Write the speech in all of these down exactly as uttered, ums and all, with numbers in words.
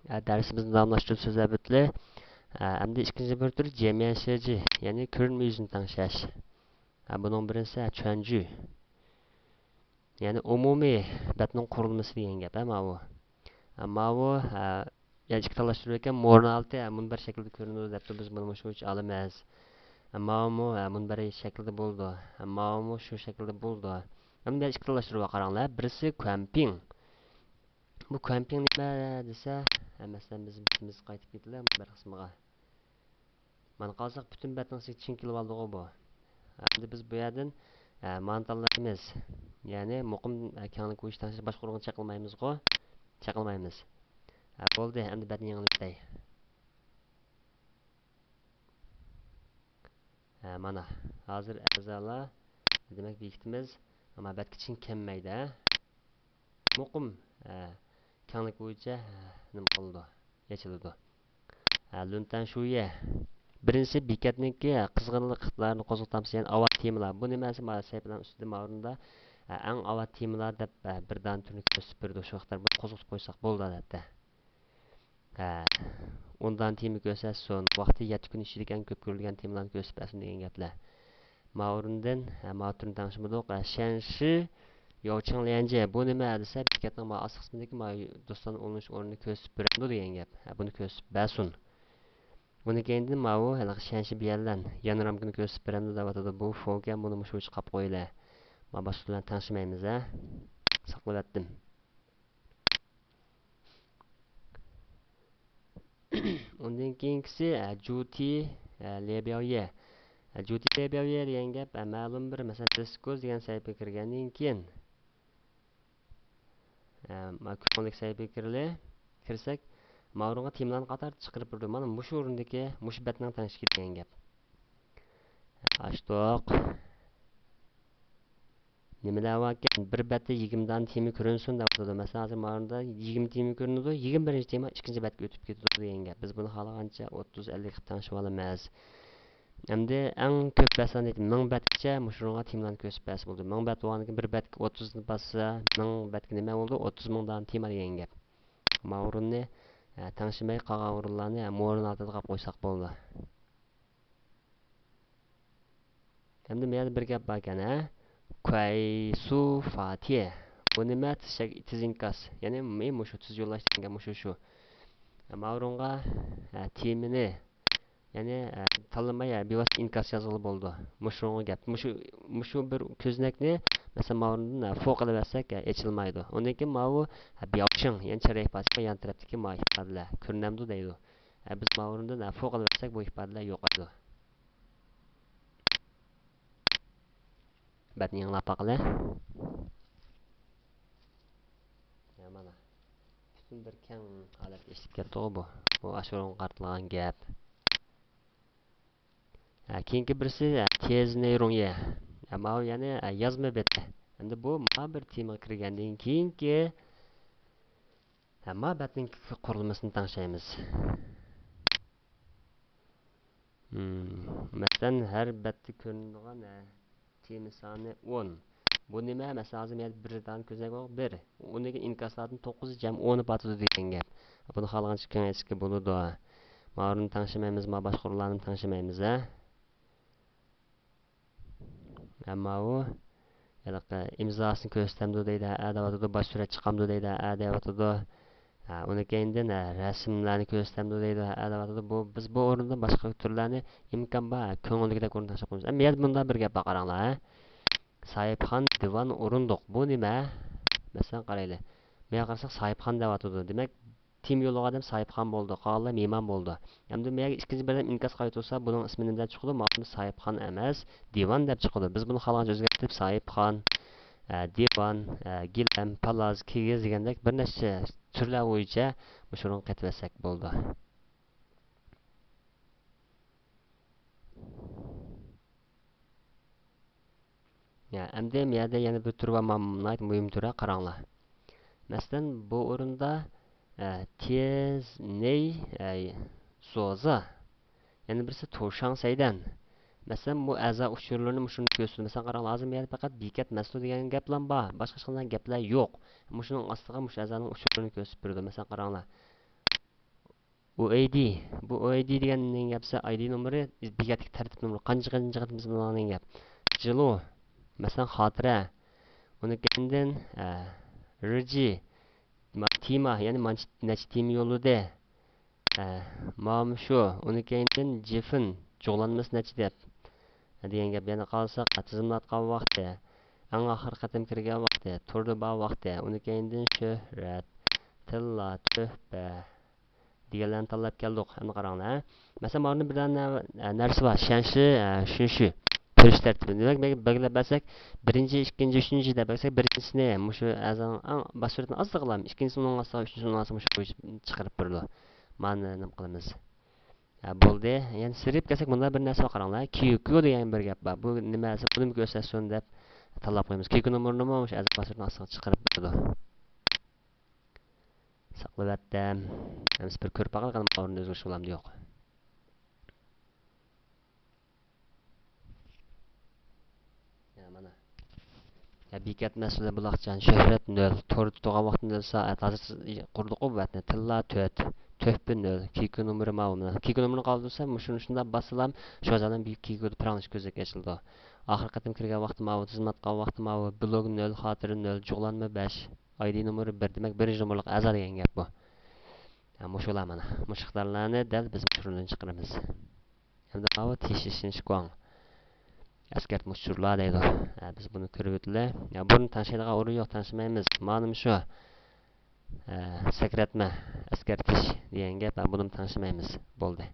ئە، دەرسىمىزنى داۋاملاشتۇرۇپ سۆزلەپ ئۆتىلى. ئە، ئەمدى ئىككىنچى بىر تۈر جيەنميەنشىجى، يەنى كۆرۈنمە يۈزىنى تەڭشەش. ئە، بۇنىڭ بىرىنچىسى، ئە، چۈەنجۈ. يەنى ئومۇمىي بەتنىڭ قۇرۇلمىسى دېگەن گەپ، ھە، ماۋۇ. ھە، ماۋۇ، ھە، يەنى ئىككى تاللاشتۇرۇۋەتكەن مورنالتى، ھە، مۇنبەر شەكلىدە كۆرۈنىدۇ دەپتۇ، بىز بۇنى مۇشۇ بويىچە ئالىمىز. ھە، ماۋۇمۇ، ھە، مۇنبەر شەكلىدە بولىدۇ. ھە، ماۋۇمۇ شۇ شەكىلدە بولىدۇ. ئەمدى ئىككى تاللاشتۇرۇپ قاراڭلار. بىرسى كۇەنپىڭ. بۇ كۇەنپىڭ نېمە دېسە، ھە، مەسىلەن، بىز، بىز قايتىپ كېتىلى مۇنبەر قىسمىغا. مانا قارىساق، پۈتۈن بەتنىڭ ئىچىگە چىڭ كېلىۋالدىغۇ بۇ. ئەمدى بىز بۇ يەردىن، ئە، مانى تاللايمىز. يەنى مۇقىم، ئە، كەڭلىك بويىچە تەڭشەش باشقۇرغۇنى چېقىلمايمىزغۇ؟ چېقىلمايمىز. ئە، بولدى، ئەمدى بەتنى يېڭىلىۋېتەي. ئە، مانا، ھازىر ئەزالار، دېمەك، بېكىتىمىز. ئەمما بەتكە چىڭ كەلمەيدۇ، ھە؟ مۇقىم، ھە، كەڭلىك بويىچە، ھە، نېمە قىلىدۇ؟ ئېچىلىدۇ. ھە، لۈنتەن شۇيە. بىرىنچىسى، بېكەتنىڭكى، ھە، قىزغىنلىق ئىقتىدارىنى قوزغىتامسىز، يەنى ئاۋات تېمىلار. بۇ نېمە دېسە، مانا سەھىپىلەرنىڭ ئۈستىدە ماۋۇرۇندا، ھە، ئەڭ ئاۋات تېمىلار دەپ، ھە، بىر دانە تۈرنى كۆرسىتىپ بېرىدۇ. شۇ ۋاقىتلار بۇنى قوزغىتىپ قويساق بولىدۇ، ئادەتتە. ھە، ئون دانە تېما كۆرسەتسۇن. ۋاقتى يەتتە كۈن ئىچىدىكى ئەڭ كۆپ كۆرۈلگەن تېمىلارنى كۆرسىتىپ بەرسۇن دېگەن گەپلەر. ماۋۇرۇندىن، ھە، ماۋۇ تۈرنى تەڭشىمىدۇق. ھە، شەنشى ياۋچىڭ ليەنجيې. بۇ نېمە دېسە، بېكەتنىڭ ماۋۇ ئاستى قىسمىدىكى ماۋۇ دوستانە ئولىنىش ئورنىنى كۆرسىتىپ بېرەمدۇ دېگەن گەپ. ھە، بۇنى كۆرسىتىپ بەرسۇن. بۇنى كەينىدىن ماۋۇ ھېلىقى شەنشى بىيەنلەن يەنرامكىنى كۆرسىتىپ بېرەمدۇ دەۋاتىدۇ. بۇ فوكەن، بۇنى مۇشۇ بويىچە قاپ قويىلى. ما باشقا تۈرلەرنى تەڭشىمەيمىز، ھە. ساقلىۋەتتىم. ئۇندىن كېيىنكىسى، ئە، جۇتى، ئە، لېبياۋيې. ئە، جۇتى لېبياۋيې دېگەن گەپ، ئە، مەلۇم بىر، مەسىلەن، دىسكوز دېگەن سەھىپىگە كىرگەندىن كېيىن، ئە، ما كۆڭۈللۈك سەھىپىگە كىرىلى، كىرسەك، ماۋۇرۇنغا تېمىلارنى قاتار چىقىرىپ بېرىدۇ. مانا مۇشۇ ئورۇندىكى، مۇشۇ بەتنىڭ تەڭشىكى دېگەن گەپ. ئاچتۇق. نېمىلەر باركەن؟ بىر بەتتە يىگىرمە دانە تېما كۆرۈنسۇن دەۋاتىدۇ. مەسىلەن، ھازىر ماۋۇرۇندا يىگىرمە تېما كۆرۈنىدۇ، يىگىرمە بىرىنچى تېما ئىككىنچى بەتكە ئۆتۈپ كېتىدۇ دېگەن گەپ. بىز بۇنى خالىغانچە ئوتتۇز، ئەللىك قىلىپ تەڭشىۋالىمىز. ئەمدى ئەڭ كۆپ بەتلەرنى، مىڭ بەتكىچە مۇشۇنىڭغا تېمىلارنى كۆرسىتىپ بەرسە بولىدۇ. مىڭ بەت بولغاندىن كېيىن بىر بەتكە ئوتتۇزنى باسسا، مىڭ بەتكە نېمە بولدى؟ ئوتتۇز مىڭ دانە تېما دېگەن گەپ. ماۋۇرۇننى، ئە، تەڭشىمەي قالغان ئورۇنلارنى، ئە، مورنالتىدا قاپ قويساق بولىدۇ. ئەمدى مۇ يەردە بىر گەپ باركەن، ھە؟ كۇەيسۇ فاتىيە. بۇ نېمە؟ تېز شەك-، تېز ئىنكاس. يەنى مۇ-، مۇشۇ تېز يوللاش دېگەن گەپ مۇشۇ شۇ. ماۋۇرۇنغا، ھە، تېمىنى، يەنى، ھە، تاللىماي، ھە، بىۋاسىتە ئىنكاس يازغىلى بولىدۇ. مۇشۇنىڭغا گەپ. مۇشۇ، مۇشۇ بىر كۆزنەكنى، مەسىلەن، ماۋۇرۇندىن، ھە، فو قىلىۋەتسەك، ھە، ئېچىلمايدۇ. ئۇندىن كېيىن ماۋۇ، ھە، بياۋچىڭ، يەنى چىراي ئىپادىسى يان تەرەپتىكى ماۋۇ ئىپادىلەر كۆرۈنەمدۇ دەيدۇ. ھە، بىز ماۋۇرۇندىن، ھە، فو قىلىۋەتسەك، بۇ ئىپادىلەر يوقايدۇ. بەتنى يېڭىلاپ باقىلى. يا، مانا. پۈتۈن بىر كەڭ ھالەتكە ئېشىپ كەتتىغۇ بۇ. بۇ ئاشۇرۇنغا قارىتىلغان گەپ. ھە، كېيىنكى بىرسى، ھە، تيېزنېيرۇڭيې. ھە، ماۋۇ يەنى، ھە، يازما بېتى. ئەمدى بۇ ما بىر تېمىغا كىرگەندىن كېيىنكى، ھە، ما بەتنىڭ قۇرۇلمىسىنى تەڭشەيمىز. مم، مەسىلەن، ھەر بەتتە كۆرۈنىدىغان، ھە، تېما سانى ئون. بۇ نېمە؟ مەسىلەن، ھازىر مەن بىر دانە كۆزنەك بار، بىر. ئۇنىڭ ئىنكاسلاردىن توققۇزى جەم ئونى پاتىدۇ دېگەن گەپ. بۇنى خالىغانچە كېڭەيتىشكە بولىدۇ. ماۋۇنى تەڭشىمەيمىز، ما باشقا ئورۇنلارنى تەڭشىمەيمىز، ھە. ئەمما ئۇ ھېلىقى ئىمزاسىنى كۆرسىتەمدۇ دەيدۇ، ھە دەۋاتىدۇ، باش سۈرەت چىقامدۇ دەيدۇ، ھە دەۋاتىدۇ. ھە، ئۇنى كەينىدىن، ھە، رەسىملەرنى كۆرسىتەمدۇ دەيدۇ، ھە دەۋاتىدۇ. بۇ، بىز بۇ ئورۇندا باشقا تۈرلەرنى ئىمكان بار، ھە، كۆڭۈلدىكىدەك ئورۇن تاشلاپ قويىمىز. ئەمما يەنە مۇنداق بىر گەپ بار، قاراڭلار، ھە. ساھىبخان، دىۋان، ئورۇندۇق. بۇ نېمە؟ مەسىلەن، قارايلى. بۇ يەرگە قارىساق، ساھىبخان دەۋاتىدۇ. دېمەك، تېما يوللىغان ئادەم ساھىبخان بولىدۇ، قالغانلار مېھمان بولىدۇ. ئەمدى مەيەرگە ئىككىنچى بىر ئادەم ئىنكاس قايتۇرسا، بۇنىڭ ئىسمى نېمە دەپ چىقىدۇ؟ ماۋۇ ساھىبخان ئەمەس، دىۋان دەپ چىقىدۇ. بىز بۇنى خالىغانچە ئۆزگەرتىپ، ساھىبخان، ئە، دىۋان، ئە، گىلەم، پالاز، كىگىز دېگەندەك بىر نەچچە تۈرلەر بويىچە مۇشۇنىڭغا قېتىۋەتسەك بولىدۇ. يا، ئەمدى مۇ يەردە يەنە بىر تۈر بار، مانا ناھايىتى مۇھىم تۈر، قاراڭلار. مەسىلەن، بۇ ئورۇندا، ئە، تيېز نېي، ئە، زوزا. يەنە بىرسى توشاڭ سەيدەن. مەسىلەن، بۇ ئەزا ئۇچۇرلىرىنى مۇشۇنى كۆرسىتىدۇ. مەسىلەن، قاراڭلار، ھازىر مۇ يەردە پەقەت بېكەت مەسىلە دېگەن گەپلا بار. باشقا ھېچقانداق گەپلەر يوق. مۇشۇنىڭ ئاستىغا مۇشۇ ئەزانىڭ ئۇچۇرلىرىنى كۆرسىتىپ بېرىدۇ. مەسىلەن، قاراڭلار. ئۇ ئەي دى. بۇ ئۇ ئەي دى دېگەن نېمە گەپ دېسە، ئاي دى نومۇرى، بېكەتتىكى تەرتىپ نومۇرى. قانچە، قانچە قېتىم بىز بۇنىڭ نېمە گەپ؟ جىلۇ، مەسىلەن، خاتىرە. ئۇنىڭ كەينىدىن، ئە، رىجى، ما-، تېما، يەنى مانچە، نەچچە تېما يوللىدى. ئە، ماۋۇ شۇ. ئۇنىڭ كەينىدىن جىفىن، جۇغلانمىسى نەچچە دەپ دېگەن گەپ. يەنە قالساق، تىزىملاتقان ۋاقتى، ئەڭ ئاخىرقى قېتىم كىرگەن ۋاقتى، توردا بار ۋاقتى، ئۇنىڭ كەينىدىن شۆھرەت، تىللا، تۆھپە دېگەنلەرنى تاللاپ كەلدۇق. ئەمدى قاراڭلار، ھە. مەسىلەن، مانا بىر دانە نە-، نەرسە بار، شەنشى، ھە، شۈنشۈ، تۈرۈش تەرتىپى. دېمەك، بەگ-، بەگلەپ بەرسەك، بىرىنچى، ئىككىنچى، ئۈچىنچى دەپ بەرسەك، بىرىنچىسىنى مۇشۇ ئەزانىڭ ئەڭ باش سۈرىتىنى ئازراق قىلامىز، ئىككىنچىسىنى ئۇنىڭ ئاستىغا، ئۈچىنچىسىنى ئۇنىڭ ئاستىغا مۇشۇ بويىچە چىقىرىپ بېرىدۇ. مانا نېمە قىلىمىز. ھە، بولدى. يەنە سىرىپ كەلسەك، مۇندا بىر نەرسە بار، قاراڭلار. كيۇكيۇ دېگەن بىر گەپ بار. بۇ نېمە دېسە، بۇنىمۇ كۆرسەتسۇن دەپ تاللاپ قويىمىز. كيۇكيۇ نومۇرىنىمۇ مۇشۇ ئەزا باش سۈرىتىنىڭ ئاستىغا چىقىرىپ بېرىدۇ. ساقلىۋەتتىم. ئەمىسە بىر كۆرۈپ باقايلى، قېنى ئورنىدا ئۆزگىرىش بولامدۇ يوق. يا، مانا. يا، بېكەت مەسئۇلى بۇلاقجان، شۆھرەت نۆل، توردا تۇرغان ۋاقتىدا نۆل سائەت، ھازىر قۇردۇققۇ بۇ بەتنى، تىللا تۆت، تۆھپە نۆل، كيۇكيۇ نومۇرى ماۋۇ مانا. كيۇكيۇ نومۇرىنى قالدۇرسام، مۇشۇنى شۇنداق باسسىلام، شۇ زادىن بىر كيۇكيۇدا پاراڭلىشىش كۆزنىكى ئېچىلىدۇ. ئاخىرقى قېتىم كىرگەن ۋاقتى ماۋۇ، تىزىملاتقان ۋاقتى ماۋۇ، بىلوگ نۆل، خاتىرە نۆل، جۇغلانما بەش، ئاي دى نومۇرى بىر، دېمەك، بىرىنچى نومۇرلۇق ئەزا دېگەن گەپ بۇ. ھە، مۇشۇلار مانا. مۇشۇ ئىقتىدارلارنى دەل بىز مۇشۇ ئورۇندىن چىقىرىمىز. ھەمدە ماۋۇ تىشىشىن شىكۇاڭ. ئەسكەرتمە ئۇچۇرلار دەيدۇ. ھە، بىز بۇنى كۆرۈۋېتىلى. يا، بۇنى تەڭشەيدىغان ئورۇن يوق، تەڭشىمەيمىز. مانا مۇشۇ. ھە، سەكرەتمە، ئەسكەرتىش دېگەن گەپ. ھە، بۇنىمۇ تەڭشىمەيمىز. بولدى.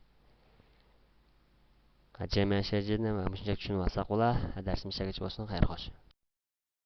ھە، جيەنميەن شەيجىنى مۇشۇنچە چۈشىنىۋالساق بولا. ھە، دەرسىمىز شەگىچە بولسۇن. خەير خوش.